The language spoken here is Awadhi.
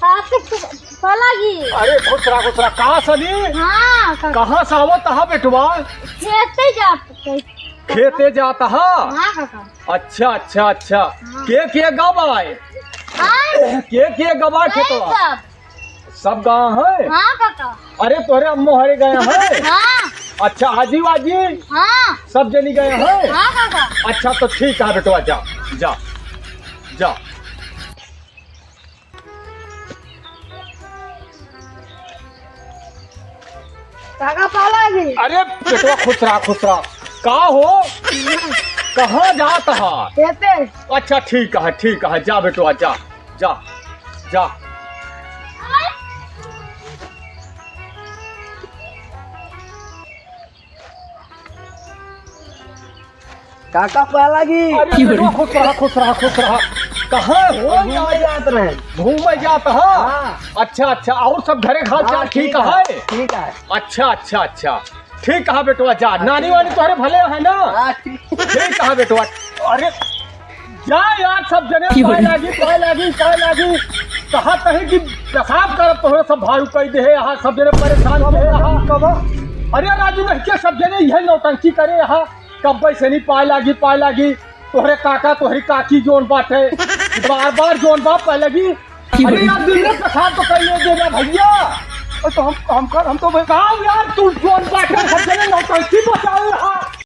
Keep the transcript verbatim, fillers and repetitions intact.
हाँ, तो प-, पलागी। अरे खुश रहा, खुश रहा। कहाँ सनी? हाँ, काका। कहाँ से आवत हा बेटवा? खेते जात है। खेते जात हा? हाँ, काका। अच्छा, अच्छा, अच्छा। हाँ। के, के गवाए? हाँ? के, के गवाए वही खेतवा? सब। सब गया है? हाँ, काका। अरे, तोहरे अम्मो हरे गया है? हाँ। अच्छा, आजी वाजी? हाँ। सब जनी गया है? हाँ, काका। अच्छा, तो ठीक है बेटवा, जा, जा, जा। काका, पालागी। अरे, बेटवा, खुश रहा, खुश रहा। का हो? कहाँ जात हा? खेते। अच्छा, ठीक है, ठीक है, जा बेटवा, जा। जा, जा। काका पालागी। अरे बेटवा, खुश रहा, खुश रहा, खुश रहा। कहाँ हो? घूमे जात रहे। घूमे जात हा? हाँ। अच्छा, अच्छा, और सब घरे हाल हाँ, चाल ठीक ठीक है? है, ठीक है। अच्छा, अच्छा, अच्छा। ठीक कहा बेटवा, जा। नानी वानी तोहरे भले है ना? हाँ, ठीक। ठीक कहा बेटवा। अरे, जा यार, सब जने पाए लागी, पाए लागी, पाए लागी। कहा तही कि पेशाब करब तोहरे सब भाई कह दे है यहाँ, सब जने परेशान हो गए यहाँ। कब? अरे राजू, नहीं क्या सब जने यह नौटंकी करे यहाँ? कब से नहीं पाए लागी, पाए लागी। तोहरे काका, तोहरी काकी जोन बाटे, बार बार जोन बात पाए लगी। अरे यार, दिन में पेशाब तो कर ले देना भैया। अरे तो हम, हम कर, हम तो भाई काम यार, तू जोन बाटे, सब